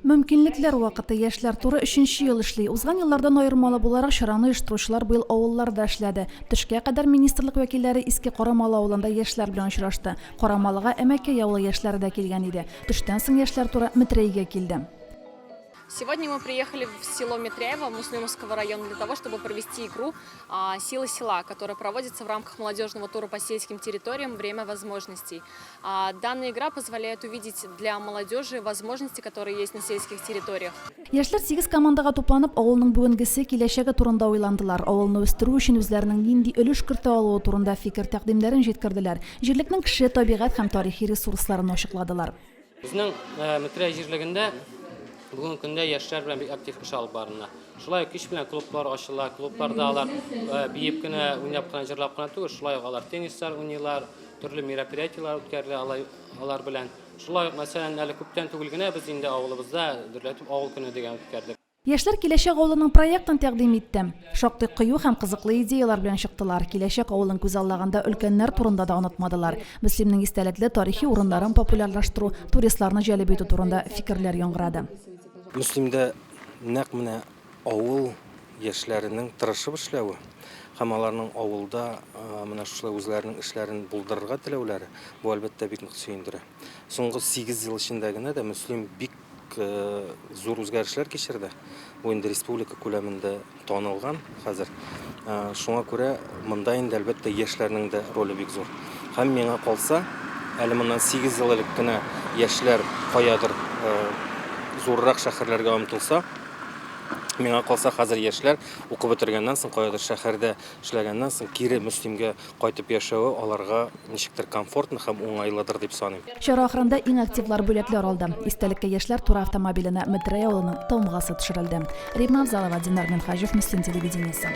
Мөмкинлекләр вакыты яшьләр туры өченче ел эшли. Узган еллардан аермалы буларак, чараны оештыручылар быел авылларда эшләде. Төшкә кадәр министрлык вәкилләре Иске Карамалы авылында яшьләр белән очрашты. Карамалыга Әмәкәй авылы яшьләре дә килгән иде. Төштән соң яшьләр туры Метрәйгә килде. Сегодня мы приехали в село Митряево Муслюмовского района для того, чтобы провести игру «Сила села», которая проводится в рамках молодежного тура по сельским территориям «Время возможностей». Данная игра позволяет увидеть для молодежи возможности, которые есть на сельских территориях. Яшьләр сигез командага тупланып, авылның бүгенгесе, киләчәге турында уйландылар, авылны үстерү өчен үзләренең нинди өлеш кертә алуы турында фикер-тәкъдимнәрен җиткерделәр, җирлекнең кеше, табигать һәм тарихи ресурсларын ачыкладылар. Безнең Метрәй җирлегендә бүгенге көндә яшьләр белән бик актив эш алып барыла. Шулай ук кич белән клублар ачыла, клубларда алар биеп кенә, уйнап кына, җырлап кына түгел, шулай ук алар теннислар уйныйлар, төрле мероприятиеләр үткәрелә алай алар белән. Шулай ук, мәсәлән, әле күптән түгел генә без инде авылыбызда дөрләтеп авыл көне дигән үткәрдек. Яшьләр Киләчәк авылының проектын тәкъдим итте. Шактый кыю һәм кызыклы идеяләр белән чыктылар. Киләчәк авылын күзаллаганда өлкәннәр турында да онытмадылар. Мөслимнең истәлекле тарихи урыннарын популярлаштыру, туристларны җәлеп итү турында фикерләр яңгырады. Мөслимдә нәкъ менә авыл яшьләренең тырышып эшләве һәм аларның авылда менә шушылай үзләренең эшләрен булдырырга теләүләре, бу, әлбәттә, бик нык сөендерә. Соңгы сигез ел эчендә генә дә Мөслим бик зур үзгәрешләр кичерде. Бу инде республика күләмендә танылган хәзер. Шуңа күрә монда инде, әлбәттә, яшьләрнең дә роле бик зур. Һәм миңа калса, әле моннан 8 ел элек кенә яшьләр каядыр зуррак шәһәрләргә омтылса, миңа калса, хәзер яшьләр укып бетергәннән соң, каядыр шәһәрдә эшләгәннән соң, кире Мөслимгә кайтып яшәве аларга ничектер комфортно һәм уңайлыдыр дип саныйм. Чара ахырында иң активлар бүләкләр алды. Истәлеккә яшьләр туры автомобиленә Метрәй авылының тамгасы төшерелде. Римма Авзалова, Динар Минһаҗев, Мөслим телевидениесе.